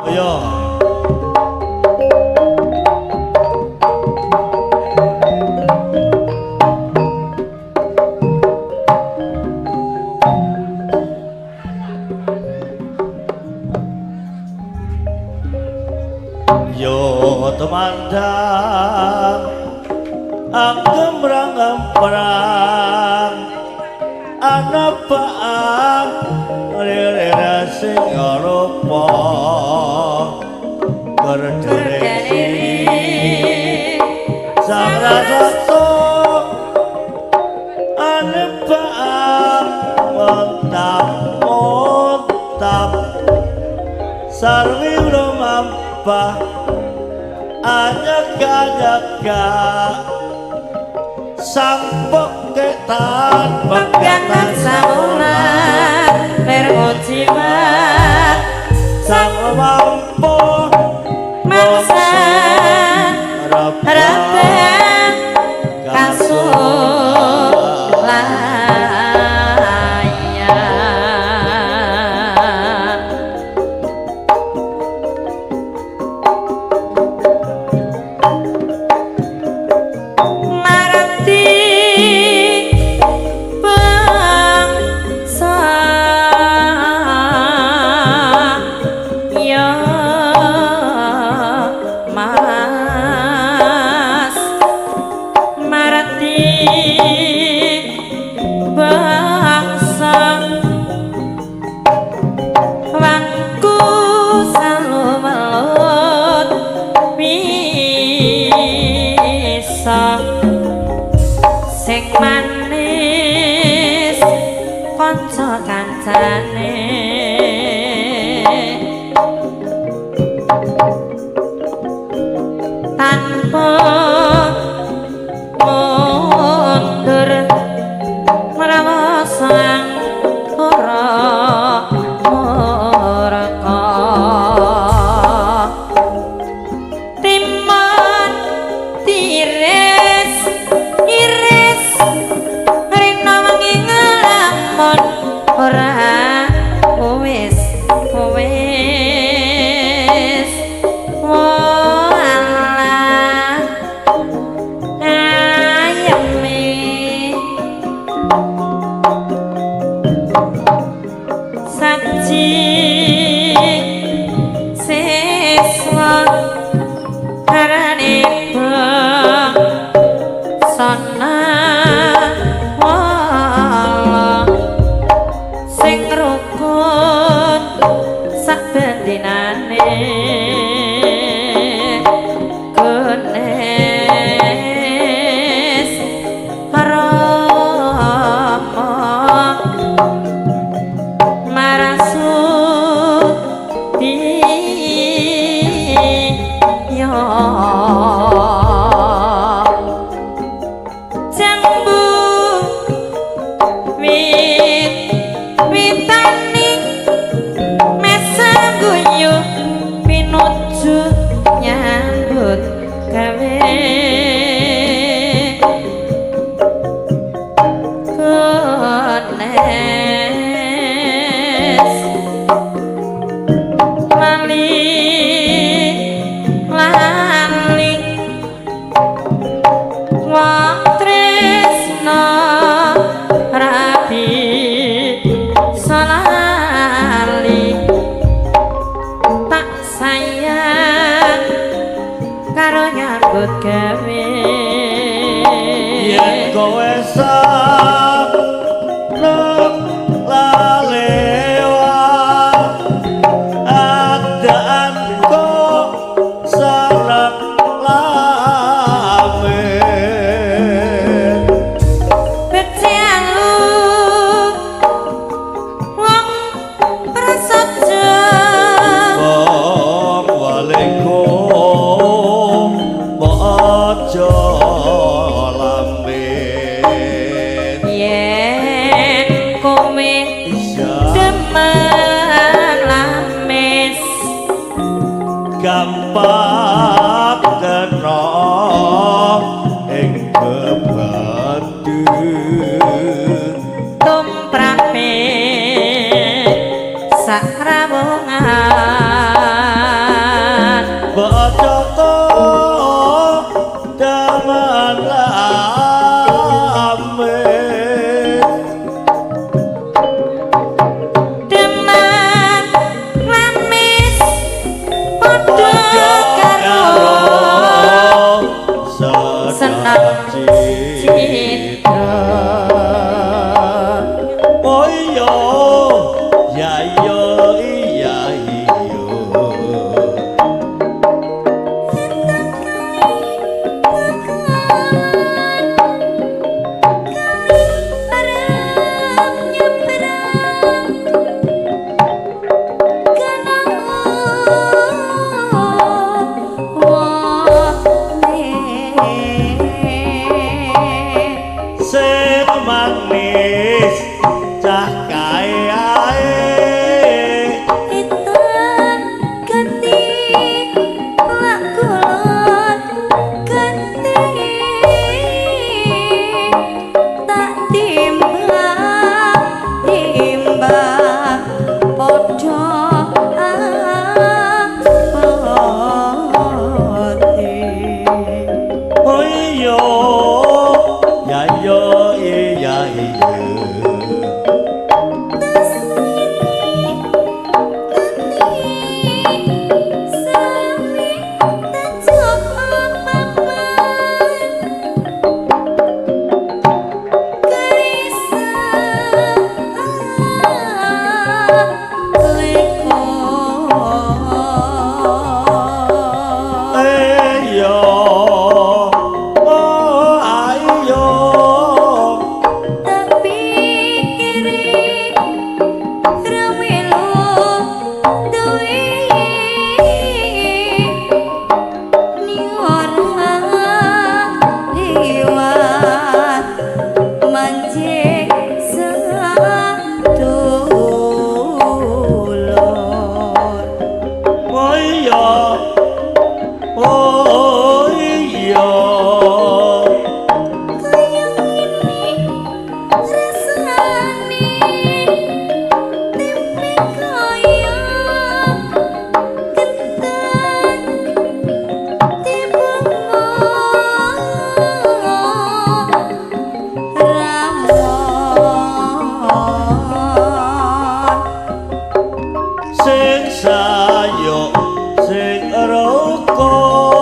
Yo. Yo temandang anggemrang-gemprang ana baang rere sing rupa kerdere sang rasa ana baang montap-montap sarwi lumampah anyek-anyeka sang peketan Pegatan saulan ler jimat sang mampu mangsa rebang rebang kasulayan. Marati bangsa ya Mas, marati bangsa wangku salumelut bisa sing manis kanca kancane tanpa mundur menawa sang ora murka timun tiris iris rina wengi nglamun ora wis wis walah ayeme saji siswa karane sana wala sing rukun saben dinane kenes rama marasuti yo jambu wit witani mesem guyu pinuju nyambut gawe kenes lali lali wong tresno rabi salali tak sayang karo nyambut gawe yen kowe seneng lalewa adaan kok seneng lamen becik wong prasaja wong walikum aja lamben yen kowe demen lamis gampang kena ing bebatu tumrape sakrawungan. Bocoko daman lame Deman lamis padha karo senang citra. Oh iya, ya iya, iya iya. Sing manis cah kae ae. Oh iya, ya iya, iya iya. Ayo, oh ayo. Oh iya, oh iya. Sing sayuk, sing rukun.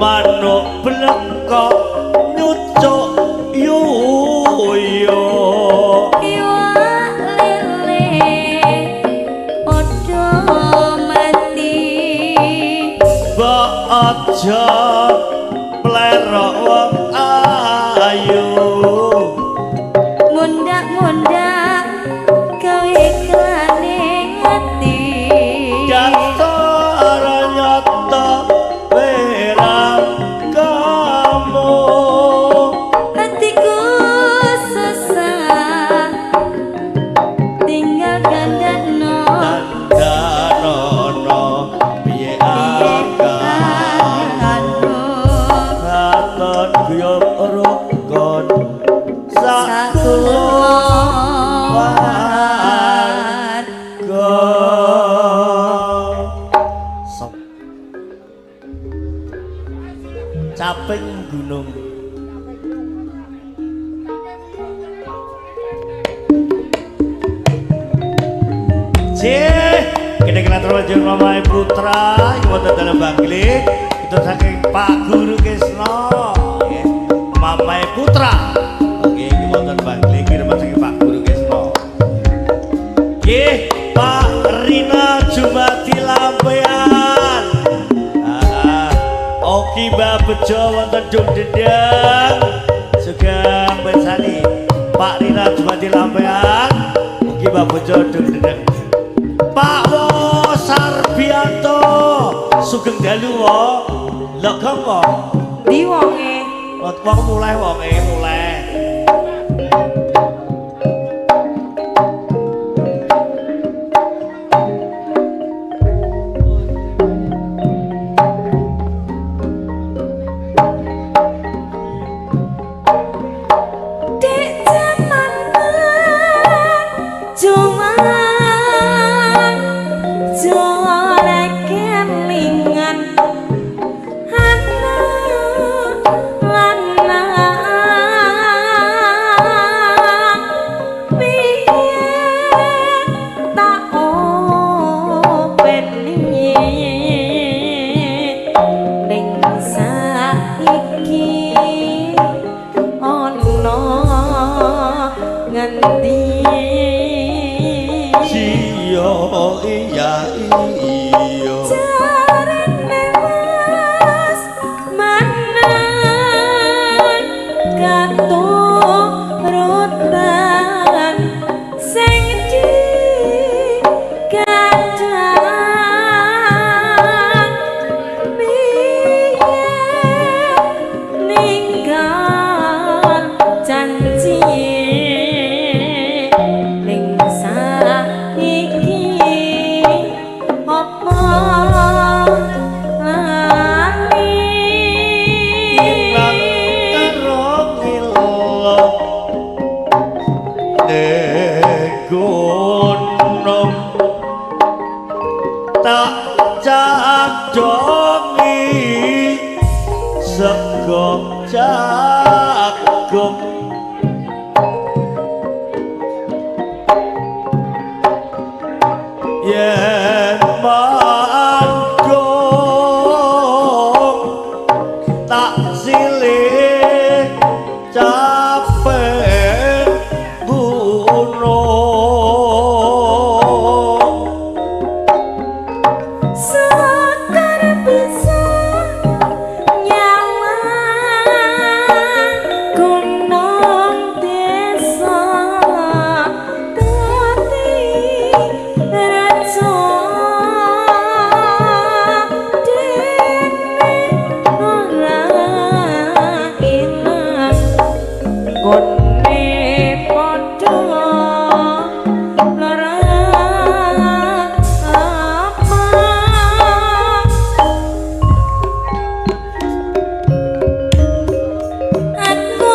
Manuk blekok nyucuk yuyo. Mbok aja plerok wong ayu. Mundak-mundak gawe klane ati. Dasar nyata werang kamu. Hatiku susah tinggal gandano. Dandanono piye akan katon guyub rukun sakulo warga. Caping gunung. Cih, kene kelatur wajah Mamae Putra iki wonten dalem Bangli itu saking Pak Guru Kisno nggih. Mamae Putra. Oke, iki wonten Bangli kiriman saking Pak Guru Kisno. Nggih, Pak Rina Jumadi Lampean. Oki Mbak Bejo wonten Dung Dendang. Sugeng mirsani Pak Rina Jumadi Lampean. Oki Mbak Bejo Dung Dendang. Pak Wo Sarbianto sugeng dalu wo. Legeng wo. Ndi wonge? Wong mulai wonge mulai. ngendi? Iya iya iya. Jarene Mas manang katurutan sing dikadang piye ninggal janji ning saiki apa lali Ilang karo ngilo ning gunung tak cadongi sego jagung yen mandung tak silih capek gunung. Sekar bisa nyawang gunung desa dadi raja dene ora ilang gone padha lara apa. Aku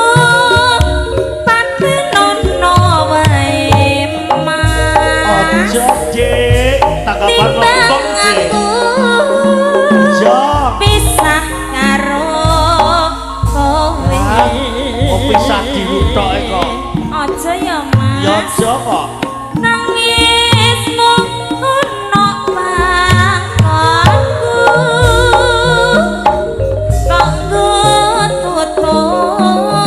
patenono wae Mas. Ojo Dik, tanggapan Timbang ngomong Dik. aku Ojo. pisah karo kowe. Oh pisah dilutoke kok. Aja ya Mas. Ya aja kok. Nangismu ono pangkonku kok nggo tutup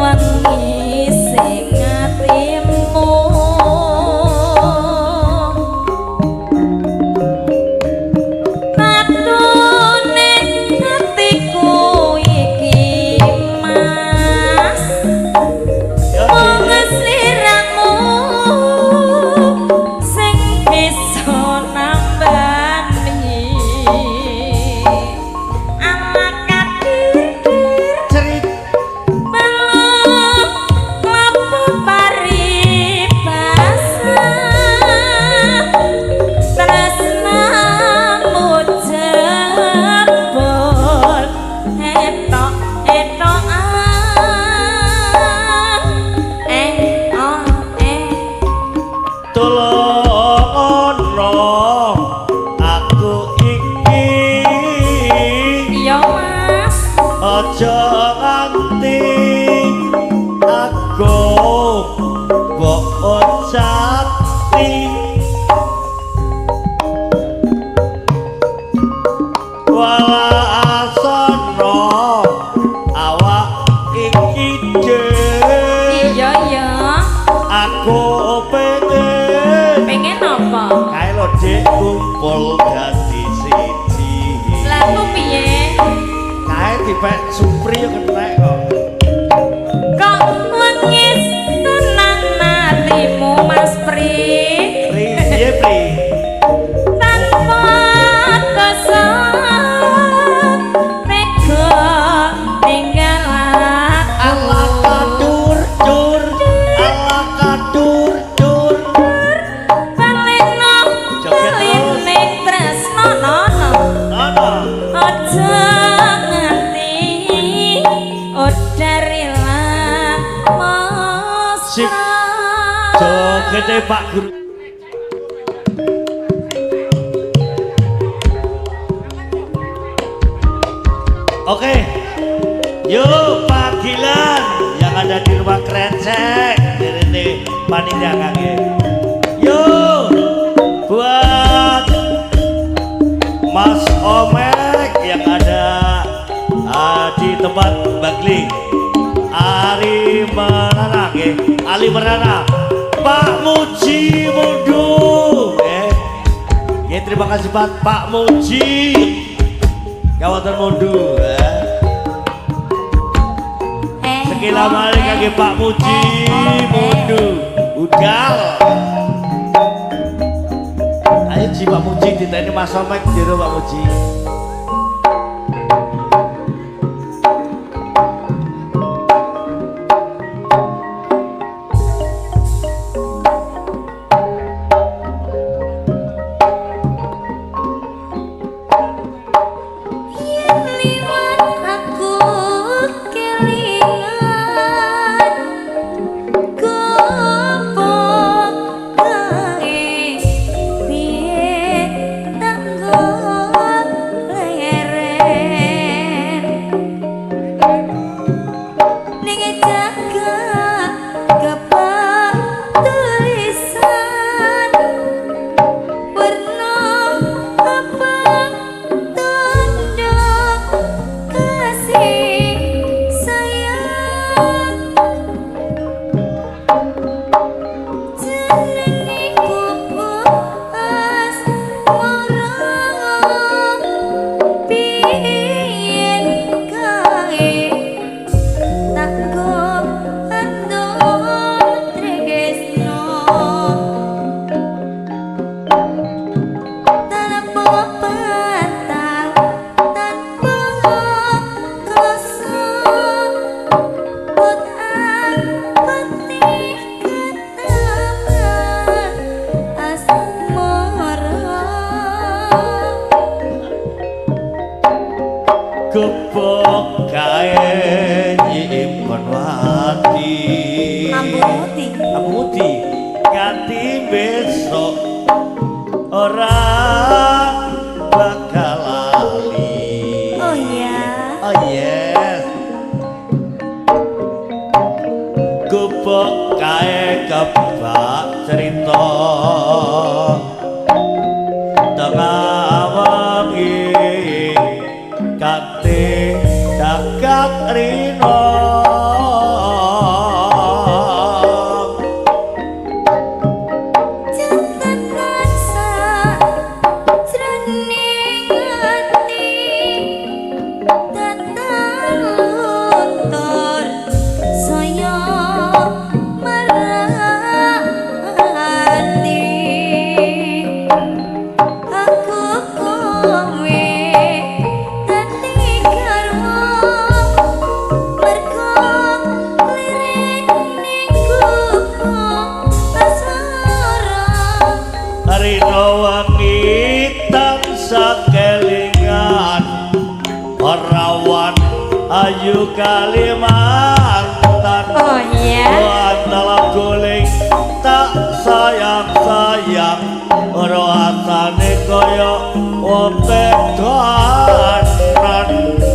wengi sing atimu. Tatune atiku iki Mas, Ya mung Dik. sliramu sing bisa nambani. Ala kadir Cerit peluk klebu paribasa tresnamu jebul etok etokan eng oh eh. Tolong aku iki. Iya Mas. Aja nganti aku mbok ocati walasana awak iki Dik. Iya ya. Aku pengen Pengen apa? Kae lho Dik kumpul dadi siji. Lah ku piye? Kae dipek Supri yo kenek kok. Kok wengis tenang atimu Mas Pri? Pri piye Pri? Tanpa dosa tega ninggal aku. Ala kadur dur, ala kadur dur. Baleno Joget terus. baline tresno nono. Nono. Aja nganti odar ilang Sip. mesra. Jogete Pak Guru. Oke. Yuk Pak Gilang yang ada di rumah Krecek, ini panitia kaki. Yuk buat Mas Omek yang ada di tempat Bagli Ari Melarang, nggih. Ali Perdana, Pak Muji Mundu. Ya, terima kasih Pak Pak Muji. Kawasan Mundu. Sekilas malih kangge Pak Muji Mundu. Budal. Ayo Ji Pak Muji diteni Mas Somek jero Pak Muji. Gebok kae nyimpen wati. Ambu mudi. Ambu mudi ganti besok ora bakal lali. Oh iya. Oh yes. Gebok kae kebak cerita tengah wengi kate jagat rino. Ayu Kalimantan. Oh iya. Antara guling tak sayang-sayang rasane kaya wong teganan.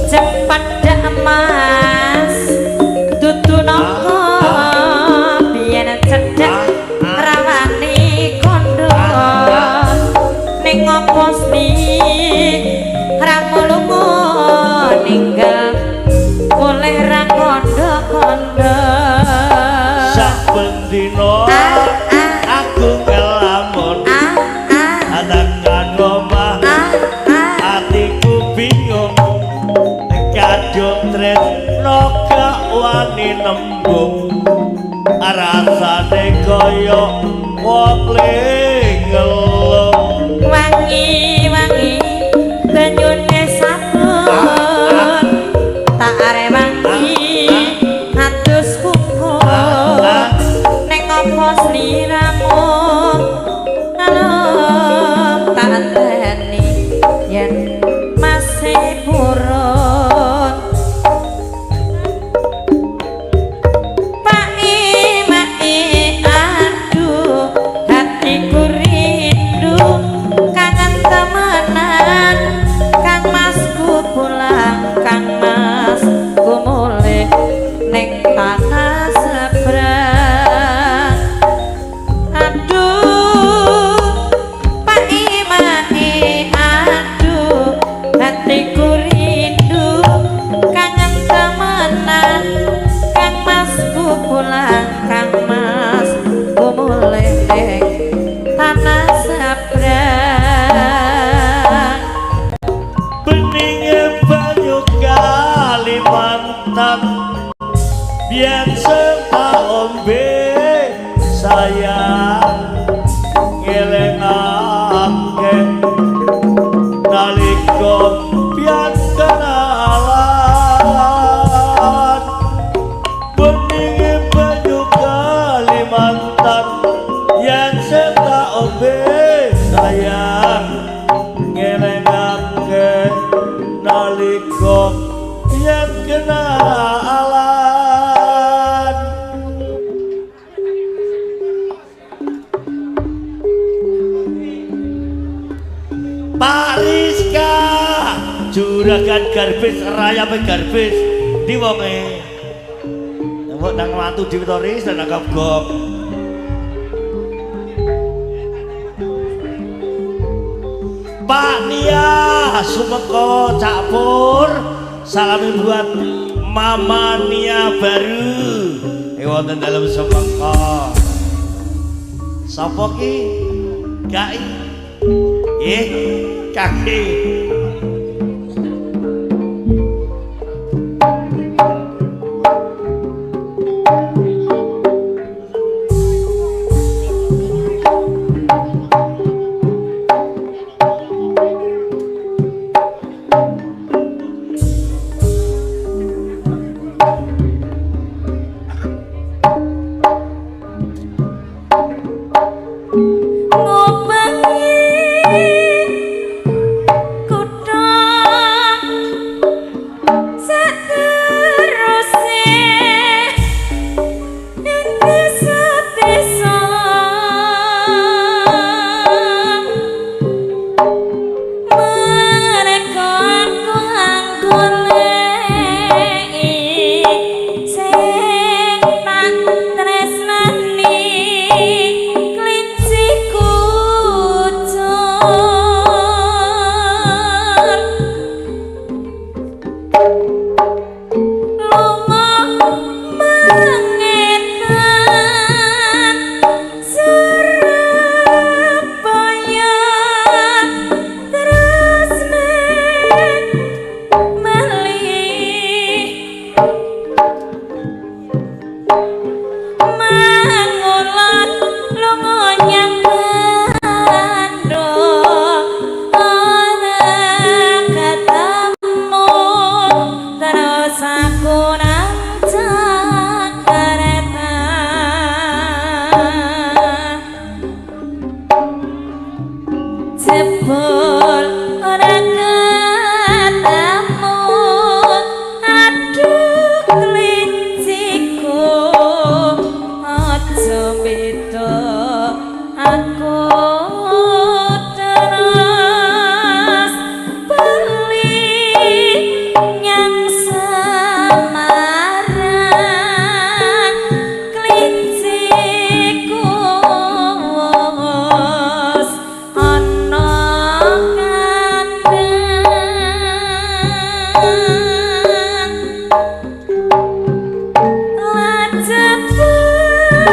Cepat dak Mas dudu napa biyen cedhak rawani kondo ning opo sni ramulungu ninggal oleh ra kondo-kondo. Saben dina aku ngelamun tekan omah atiku bingung kadung tresno gak wani nembung rasane kaya wong ngelung. Wangi-wangi banyune sabun tak rewangi atus kumpul ning opo sliramu nalem tak enteni yen masih purun. Pai mai aduh hatiku rindu kangen temenan Kang Masku pulang Kang Mas ku mulih ning tanah seberang. Sayang ngelingake nalika biyen kenalan, beninge banyu Kalimantan yen tak ombe sayang ngelingake nalika biyen kenalan. Pak Rizka juragan garbis rayape garbis ndi wonge mbok nang mantu dhewe to Riz nang gop. Pak Nia Sumeko Cak Pur salami buat Mama Nia baru wonten dalem Sumeko. Sapa ki? Gai. Nggih, kaki.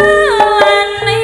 Lajebulane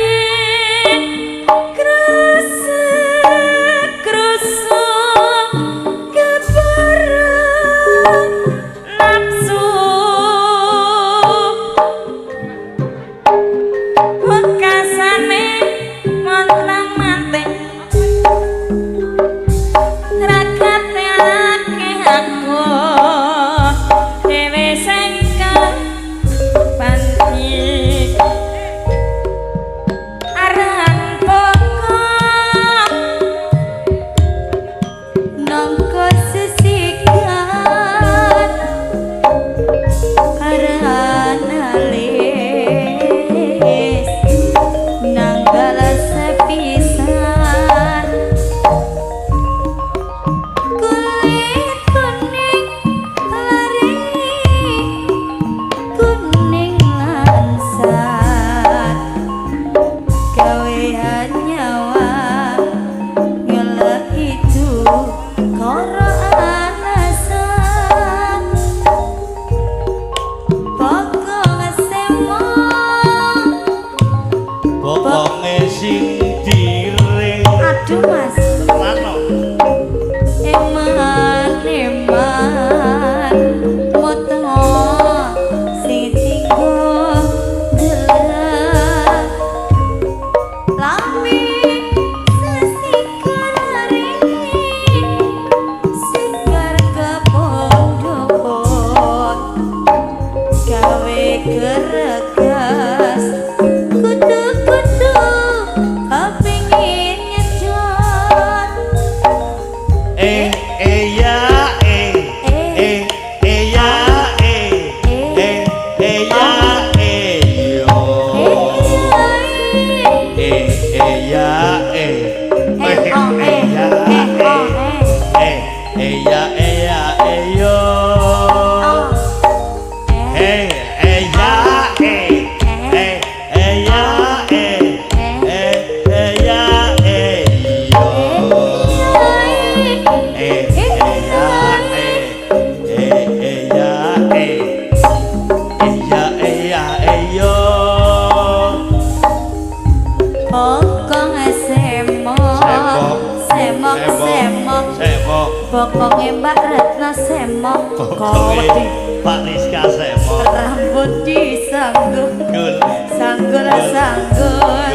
semok semok. Semok. Bokonge Mbak Retno semok. Bokonge Pak Rizka semok. Rambut disanggul. Gul. Sanggul sanggul.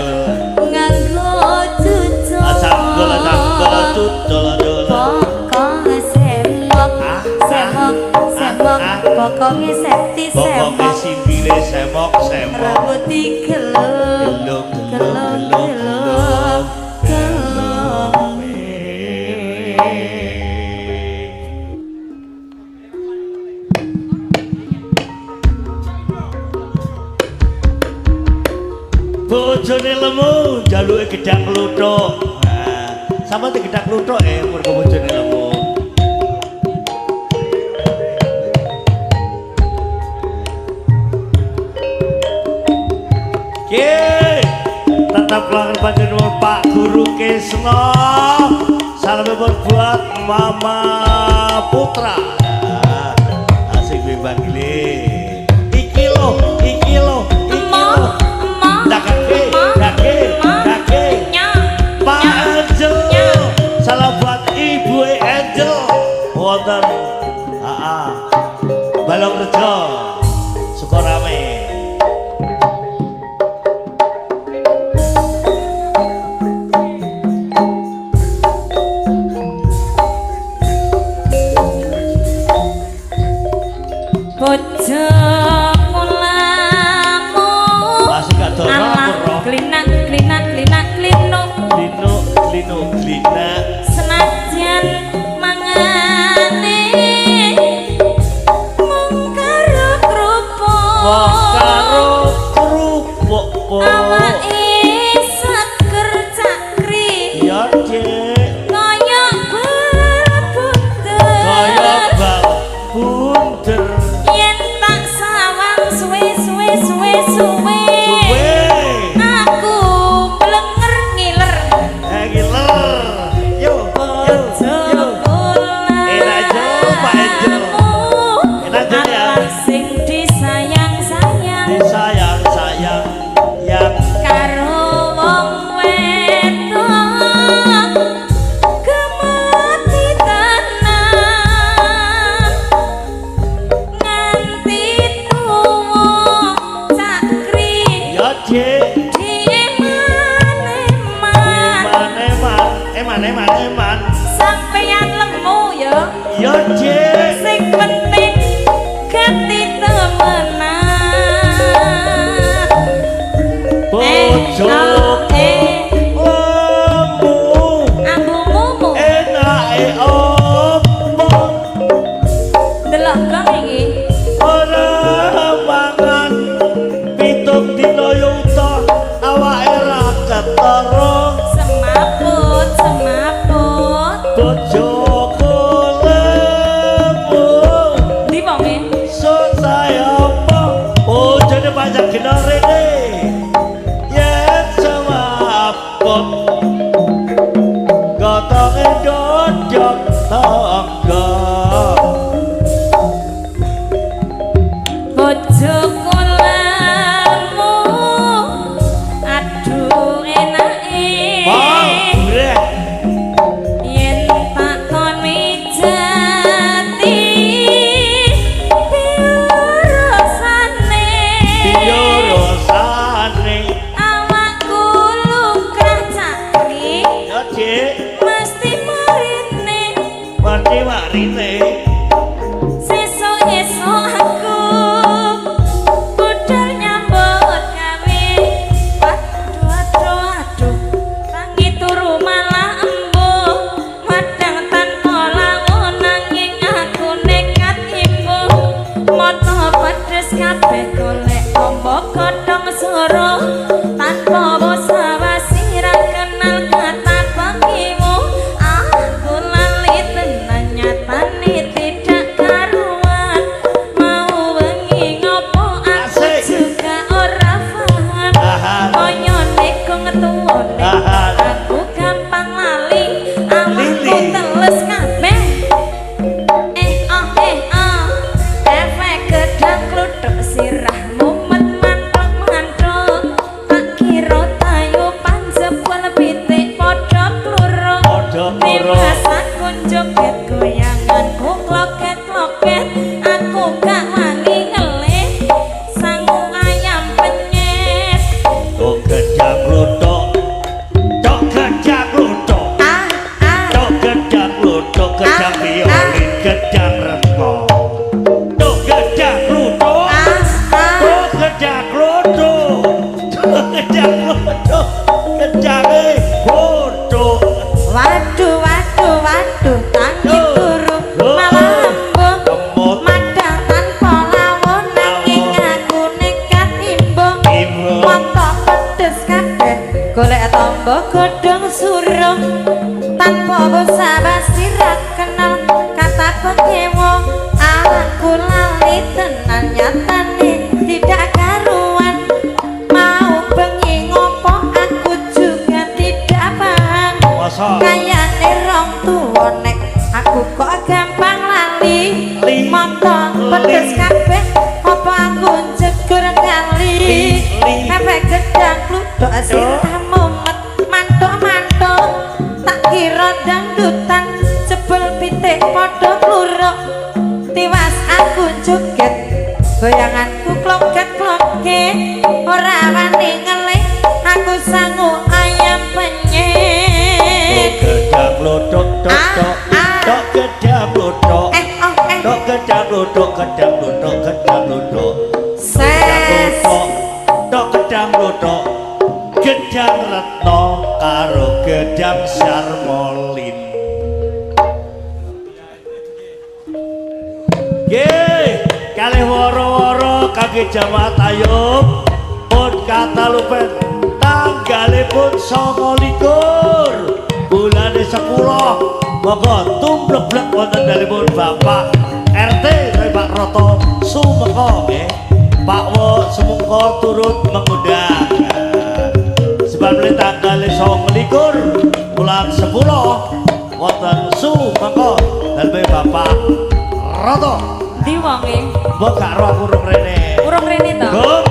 Nganggo cucul. Sanggul sanggul cucul cucul. Bokonge semok. Semok semok. Bokonge Septi semok. Bokonge sipile semok semok. Rambut digelung. Gelung gelung gelung gelung. Bojone lemu njaluke gedang kluthuk. Nah, sampeyan gedang kluthuk mergo bojone lemu. Oke, tetap keluarga panjenengan Pak Guru Kesno. Salam buat Mama Putra. Nah, asik bebangile. Iki lo, iki lo, iki lo. Dake, dake, dake. Pak Angel, salam buat Ibu Angel. Wonten AA Balong Rejo, Sukorame. Bojomu lamu. Masih gak dono aku roh. Klinak klinak klinak klinuk. Klinuk klinuk klinak. Senajan mangane mung karo kerupuk. Mung karo kerupuk po. Awake seger cakri. Ya Dik. Kaya bal bunder. Kaya bal bunder. Yen tak sawang suwe suwe suwe suwe. Suwe. Aku blenger ngiler. Ngiler. Yo yo yo. Enak aja Pak Angel. Enak aja ya. Sing disayang-sayang. Disayang-sayang yang karo wong wedok kemati tenan nganti tuwa cakri. Ya Dik. Dieman-eman. Eman eman eman eman. Sampeyan lemu ya. Ya Dik. Sing penting ganti temenan. Bojoku lemu. Ambumu enake opo? Delok gong iki. Ora mangan pitung dina yo utuh awake ra ketara. Semaput semaput. Bojoku lemu. Ndi wonge? Susah apa? Bojone panjang gena rene. Yen semaput gotonge dodok tangga. Bojoku lemu. Aduh enake. Golek tombo godhong surung tanpa basa-basi ra kenal kata pekewo. Aku lali tenan nyatane tidak karuan. Mau bengi ngopo aku juga tidak paham. Kayane rong tuwa nek aku kok gampang lali. Moto pedes kabeh apa aku jegur kali. Efek gedang kludok sirah mumet mantuk-mantuk. Tak kira dangdutan jebul pitik padha kluruk. Tiwas aku joget goyanganku kloget-kloget. Ora wani ngelih aku sangu ayam penyet. Gedang kluduk tok tok tok gedang kluduk. Tok gedang kluduk gedang kluduk gedang kluduk. Ses Tok gedang kluduk gedang retno karo gedang sarmolin. Nggih, kalih woro-woro kangge jamaah tayub pun katalupen tanggalipun 29 bulane 10. Monggo tumblek-blek wonten dalemipun Bapak RT Pak Roto Sumengko nggih. Pak Wo Sumengko turut mengundang. Sebab tanggal 29 bulan 10 wonten Sumengko daleme Bapak Roto. Ndi wonge? Mbok gak ro aku urung rene. Urung rene to? Gong,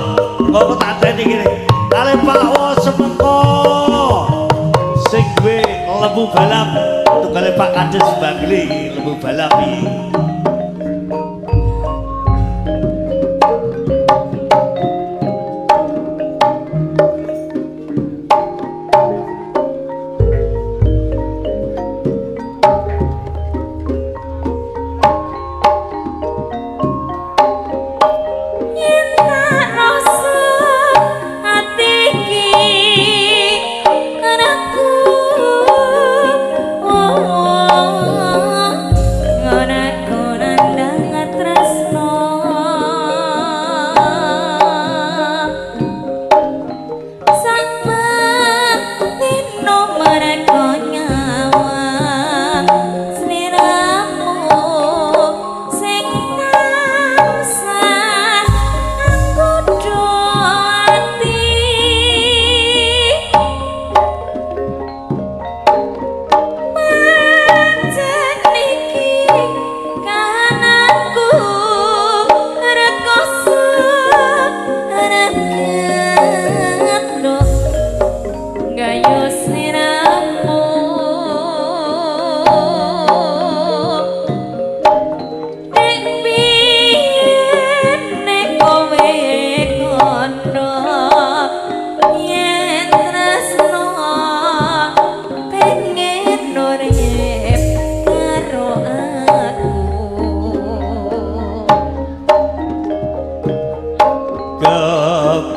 kok tak anteni kene. Kalih Pak Wo Sumengko sing duwe lembu balap tunggale Pak Kades Bangli lembu balap iki.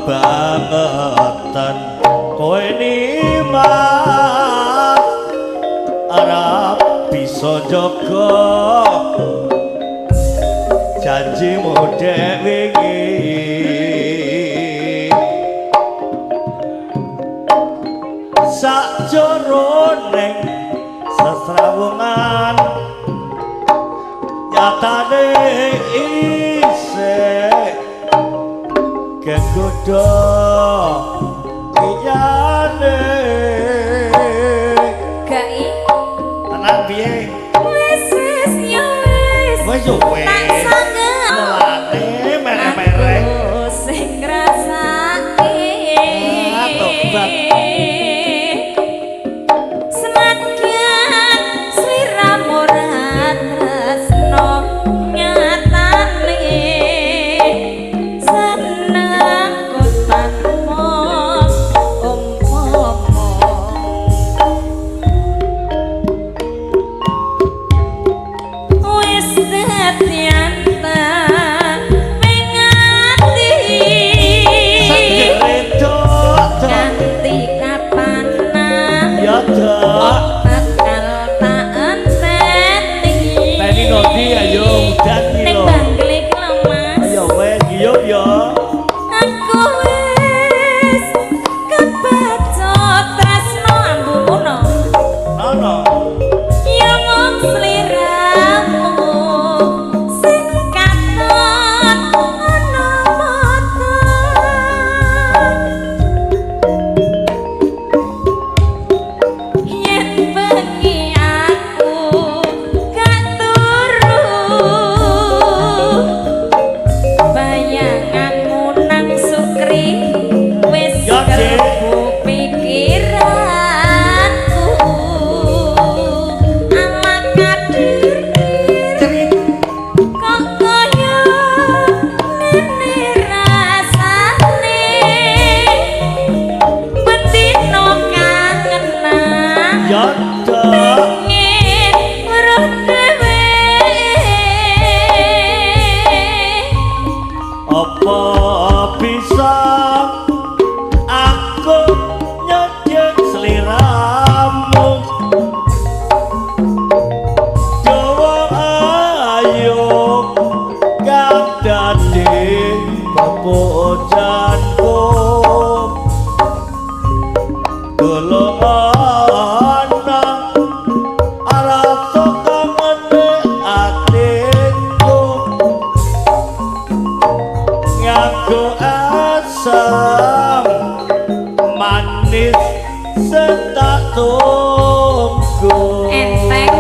Kebangetan kowe nimas arep bisa jaga janjimu dek wingi. Sakjroning sesrawungan nyatane isih kegodho liyane. Gai tenan piye? Wis wis ya wis. Wis yo wis. Tak sanget. Mulane mereh-mereh aku sing ngrasake. Tobat. Senadyan sliramu ra tresno nyatane seneng ku tanpa umpama. Wis dadi Ya, Dok. Pengen weruh dhewe. Apa bisa aku nyedek sliramu? Jawa ayo kang dadi bebojanku. Golongan rasa kangen atiku nganggo asam manis sing tak tunggu. Enteng.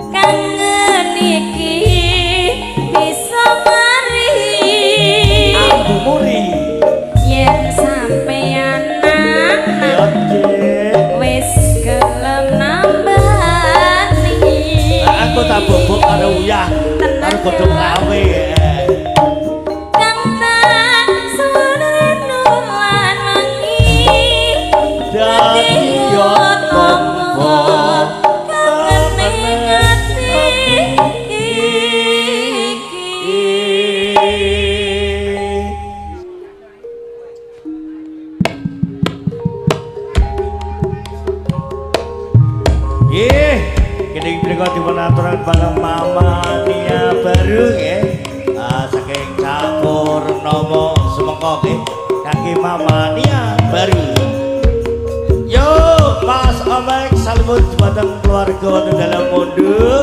Kangen iki bisa mari. Ambu muri. Yen sampeyan Ya, Dik. wis gelem nambani. Aku tak bobok karo uyah karo godhong lawe. Kang tak sunan lan wengi. Dadi yo tombo kangen ning ati iki. Nggih, kene mriku dipun aturaken bareng Mama Nia baru nggih. Ah, saking Cak Purnomo Sumengko nggih. Kangge Mama Nia baru. Yo, Mas Omek salimut dumateng keluarga wonten dalem mundu.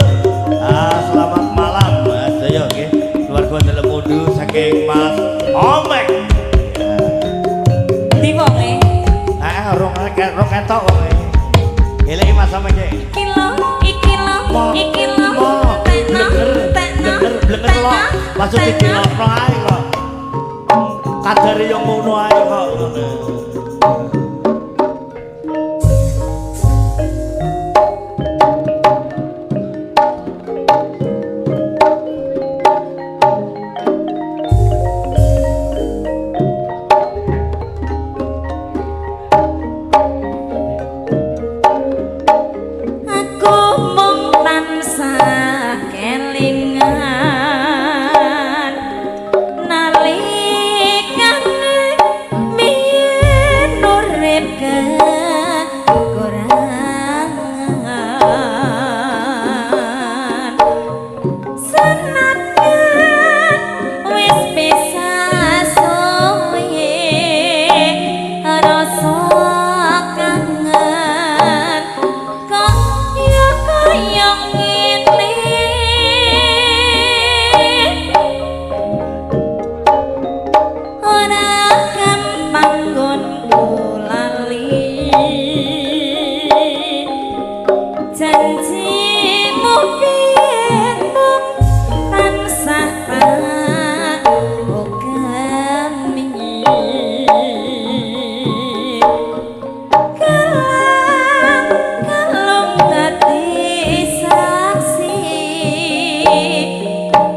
Ah, selamat malam Mas Jaya nggih. Keluarga dalem mundu saking Mas Omek. Ndi wonge? Ah, rong rong ketok wonge. Eleki Mas Omek iki. Iki lho, iki lho, iki lho. Tekno, tekno, Blenger, blenger lho. Maksud dilokno ae kok. Kadare yo ngono ae kok ngono. Aku mung tansah kelingan nalikane biyen urip kekurangan. Senajan wis pisah suwe, rasa kangen kok ya kaya ngene. Ora gampang nggonku lali. Janjimu biyen mung tansah tak ogami. Gelang kalung dadi saksi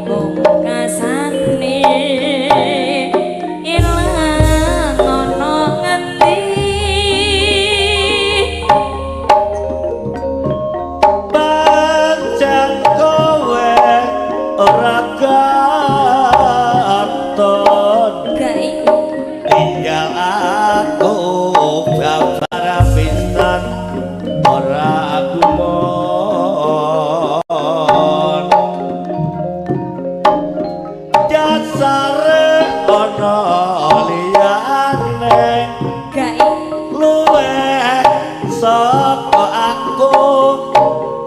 pungkasane ilang ana ngendi. Pancen kowe ora katon Gae. Tinggal aku babar pisan ora gumon. Dasare ana liyane Gae. Luweh saka aku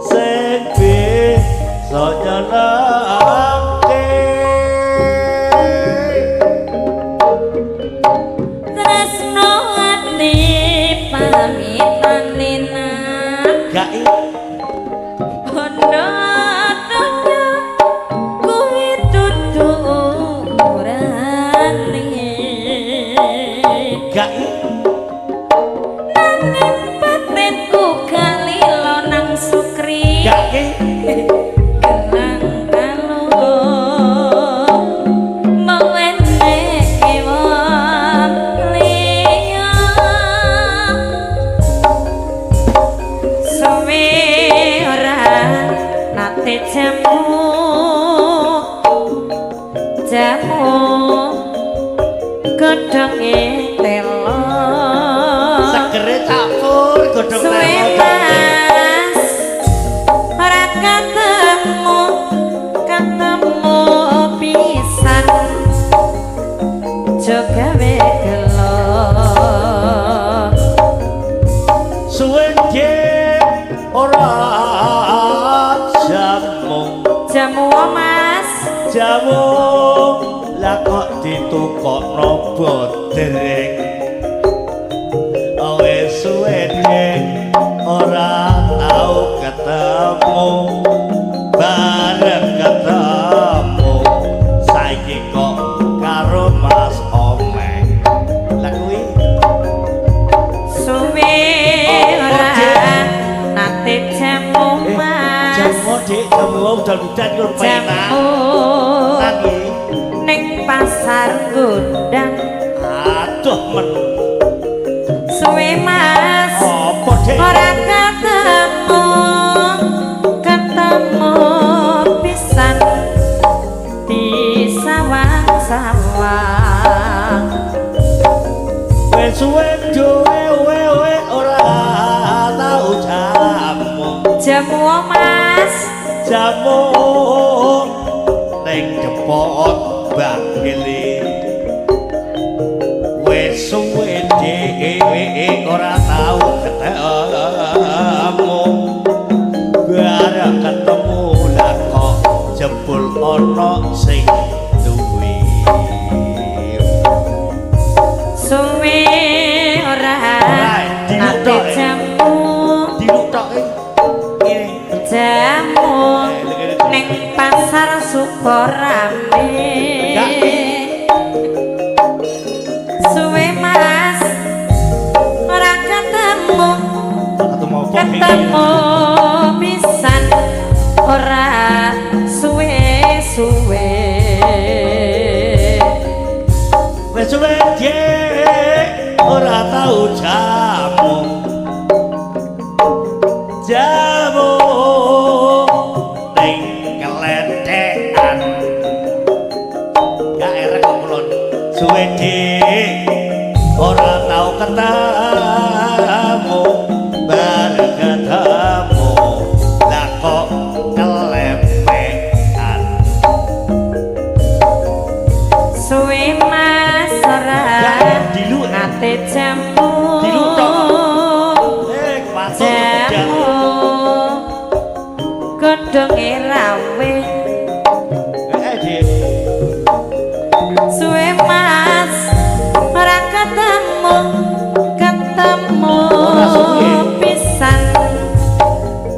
sing bisa nyenengke. Tresno ati pamitane nang Gae. Bondo donya kuwi dudu ukurane. Gae. Nanging batinku gak lilo nang sukri. Gae. Gelang kalung mung weneke wong liya. Godhonge telo. Segere campur godhong Suwe telo. Mas ora ketemu, ketemu pisan aja gawe gelo. Suwe dik ora jamu. Jamu Mas. Jamu lah kok ditukokno bodreng. Wis suwe dik ora tau ketemu, bareng ketemu saiki kok karo Mas Omeng. Lah kuwi Suwe ora nate jamu Mas. Jamu dik, jamu udan-udan iku penak. Jamu Nanging ning pasar gondang. Aduh men. Suwe Mas Apa dik? ora ketemu, ketemu pisan di sawang-sawang. Wis suwe dhewe wewe ora tau jamu. Jamu Mas. Jamu ning depot Bangili. Wis suwe dhewe ora tau ketemu, bareng ketemu lah kok jebul ana sing duwe. Suwe ora Ora, nate diluk tok, eh. jamu. Diluk tok eh. Ngene. Jamu ning pasar Sukorame. Suwe Mas ora ketemu, Ketemu apa? ketemu pisan ora suwe-suwe. Wis suwe dik ora tau jamu. Jamu ning keletekan. Gak erek kok kulon. Suwe dik ora tau ketemu, bareng ketemu lah kok kelepekan. Suwe Mas ora Gak diluk. nate jamu. Diluk tok. Patut Jamu godhonge rawe. Dik. Suwe Mas ora ketemu, ketemu Ora suwe. pisan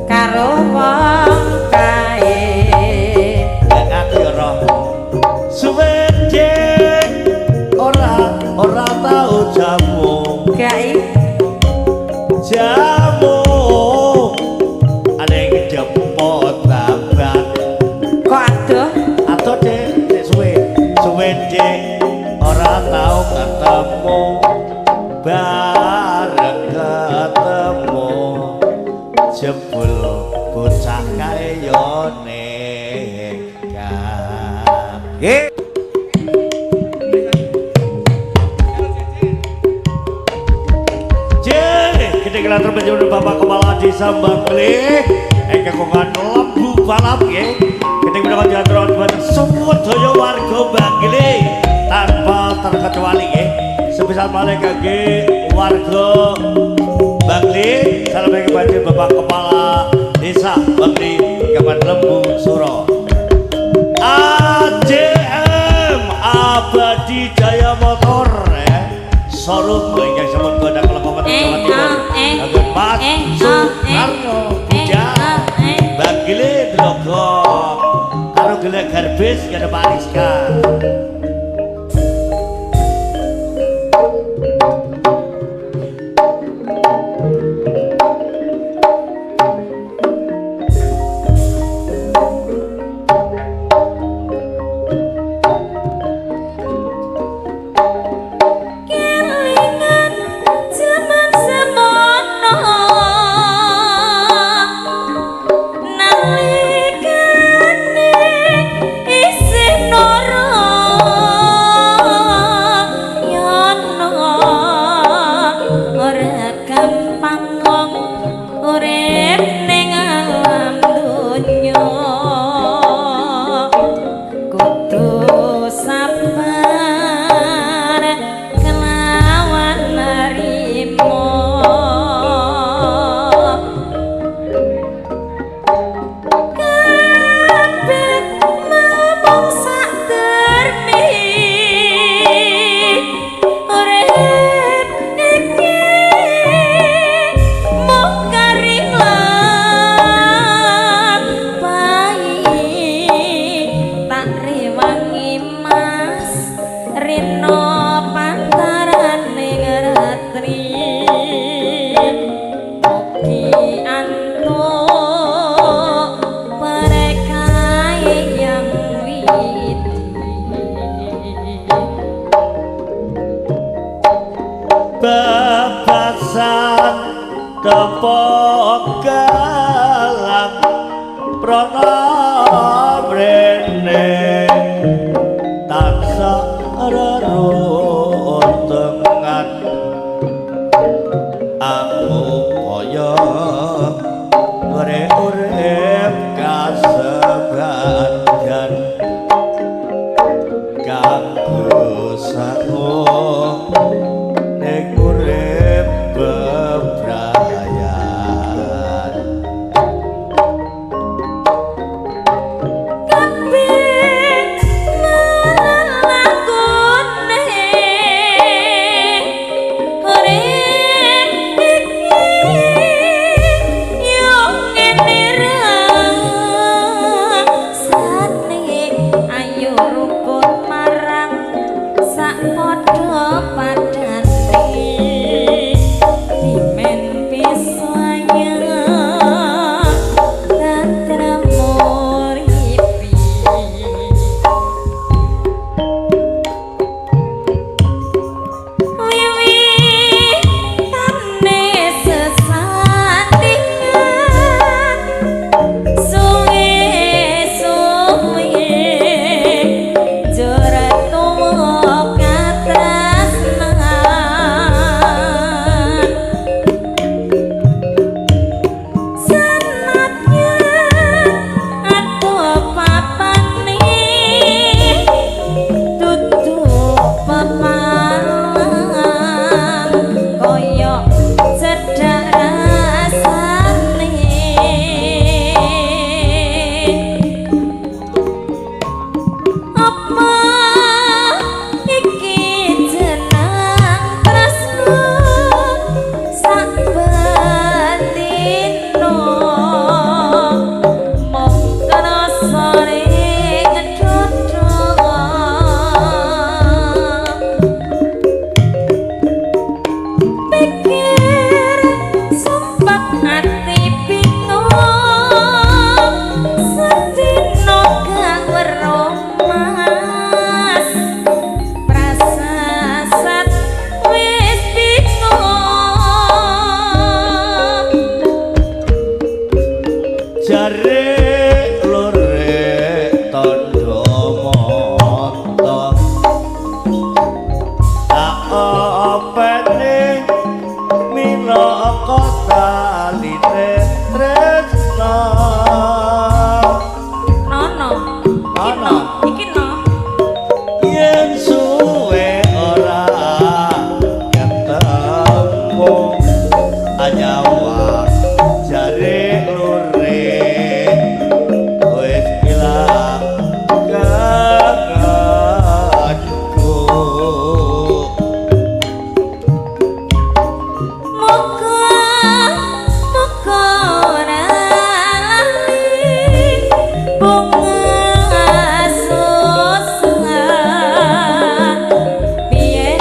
karo wong kae. Aku ya roh. Suwe dik ora ora tau jamu. Gae Jamu ane depot babat. Kok adoh? Adoh dik, dik suwe. Suwe dik ora tau ketemu, bareng ketemu jebul bocah kae yo nekat. Nggih. Gede kelater panjenengan Bapak Kepala Desa Bangli ingkang kagungan lembu balap nggih. Gede menawa diaturaken dhumateng sedaya warga Bangli tanpa terkecuali nggih. Sepisan malih kangge warga Bangli, salam kepada Bapak Kepala Desa Bangli Kabupaten Lembu Suro. AJM Abadi Jaya Motor ya. Showroom ingkang sampun gondang kula Kabupaten Jawa Timur. Kangge Mas Soekarno Bujang Bangli Dlogo karo gelek garbis karo Pak Rizka. Kelingan jaman semono nalikane isih noro. Bebasan tepok galang prana mrene tansah reruntengan angupaya urip kasebadan kanggo sangu ning urip bebrayan. Kabeh lelakone urip iki yo ngene rasane, ayo rukun marang sak padha padane dimen pisaya tentrem uripi. Wiwitane sesandingan suwe-suwe jare tuwa katresnan, senadyan adoh papane dudu pepalang kaya cedhak rasane. Apa iki jeneng tresno sak bendino mung krasa ning dada, pikir sumpah ati bingung sedina gak weruh mas prasasat wis bingung. Jare lore tandha mata tak opene minangka taline tresna. Nono iki Nono. No iki no Yen suwe ora ketemu anyawang jare lore wis ilang kangenku. Muga muga ora lali bunga susah biyen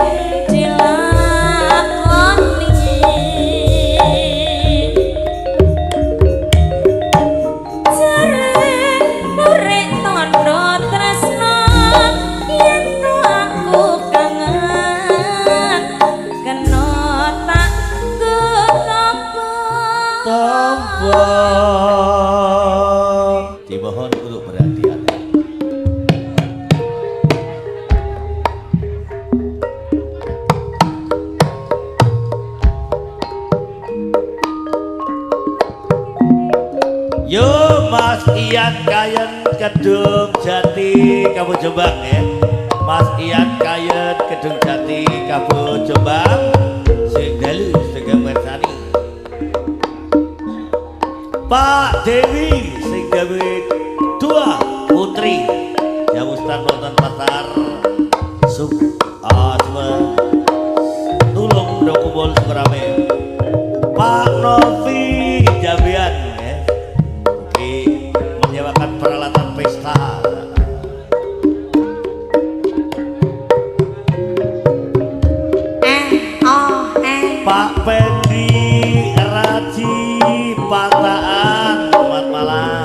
dilakoni, jare lurek tandha tresna yen to aku kangen kena tak nggo tampa. Tampa. Dimohon untuk berhati-hati. Yo Mas Ian Kayen Kedung Jati Kabu Jombang ya. Mas Ian Kayen Kedung Jati Kabu Jombang sing dalu sing mirsani. Pak Dewi sing gawe dua putri Jamustan nonton pasar sub asma tulung do kumpul sukarame. Pak Novi Jabian ya. Oke, menyewakan peralatan pesta. Eh oh eh Pak Pendi Raji Pataan, selamat malam.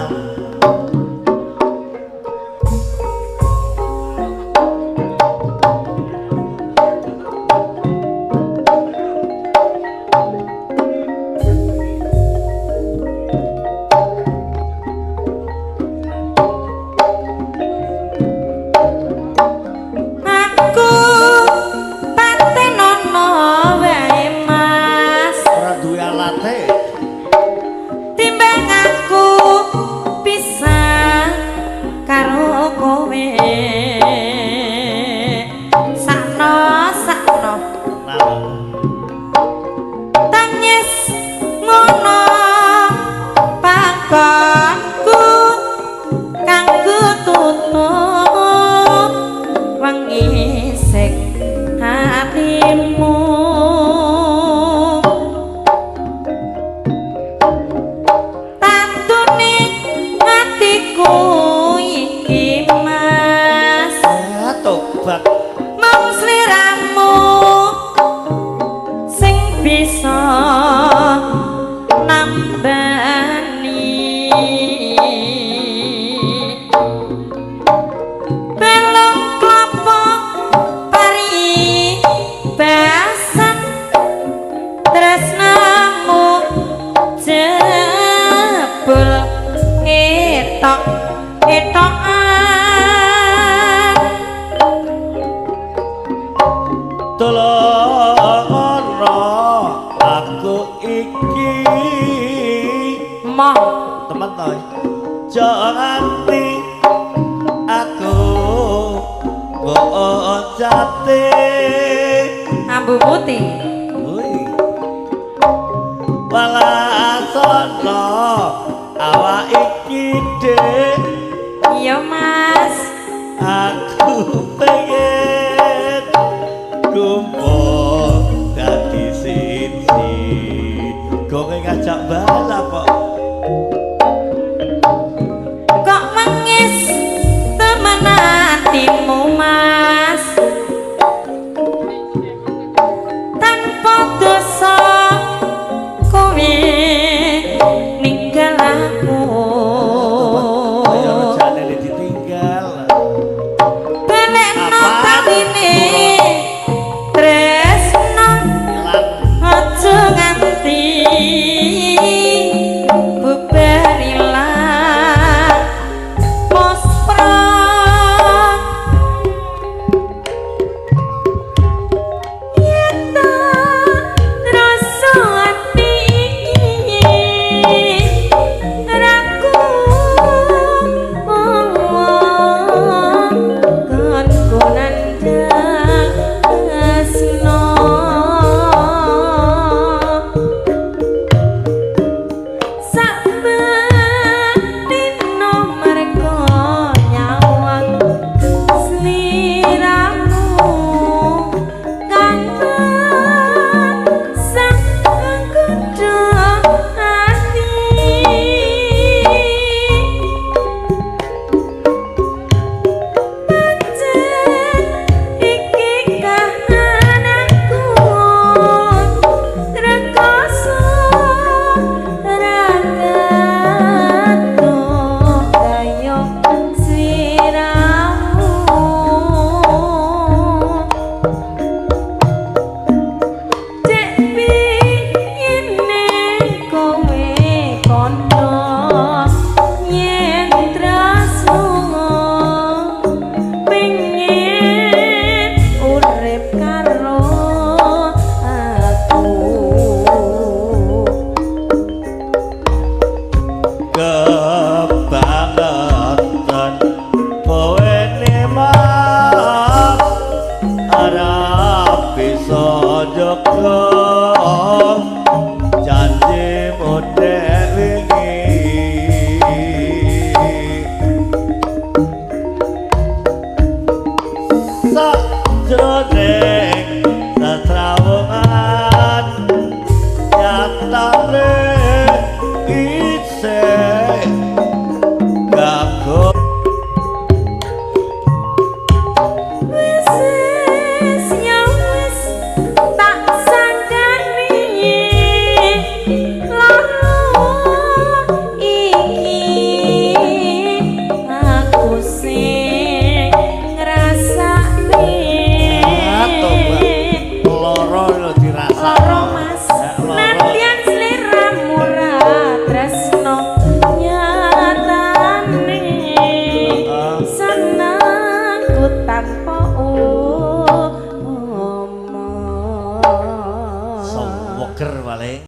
atimu tantune atiku iki Mas Ah, tobat. Mung sliramu sing bisa nambani belum klopo pari basan tresnamu jebul ngetok ngetokan. Tolongono aku iki. Moh. Temen to. Jangan nganti aku mbok jate. Ambu putih. Woi. Walasono awak iki Dik. Iya Mas. Aku pengen kumpul dadi siji. Kowe ngajak balap kok. Kok mengis temen atimu Mas tanpa dosa kowe ninggal aku. Kaya rejane ditinggal. Balekno Apa? taline tresno Lan aja nganti bubar ilang muspra. Yen tak rasa ati iki raku kon nandang tresno. Saben merko nyawang sliramu kangen sak nggodha ati. Pancen iki kahananku rekoso ra ketok kaya sliramu. Cek pingine kowe kono yen tresno pengen urip karo aku. Kebangetan kowe mas ora bisa jaga janjimu dek wingi. Sajroning sasrawungan nyatane isih gago. Wis wis ya wis tak sangkani lara iki aku sing ngrasakne. Ah, tobat. Loro lho dirasakno. Loro Mas. Loro. Nadyan sliramu ra tresno nyatane seneng ku tanpa umur. Seweger paling.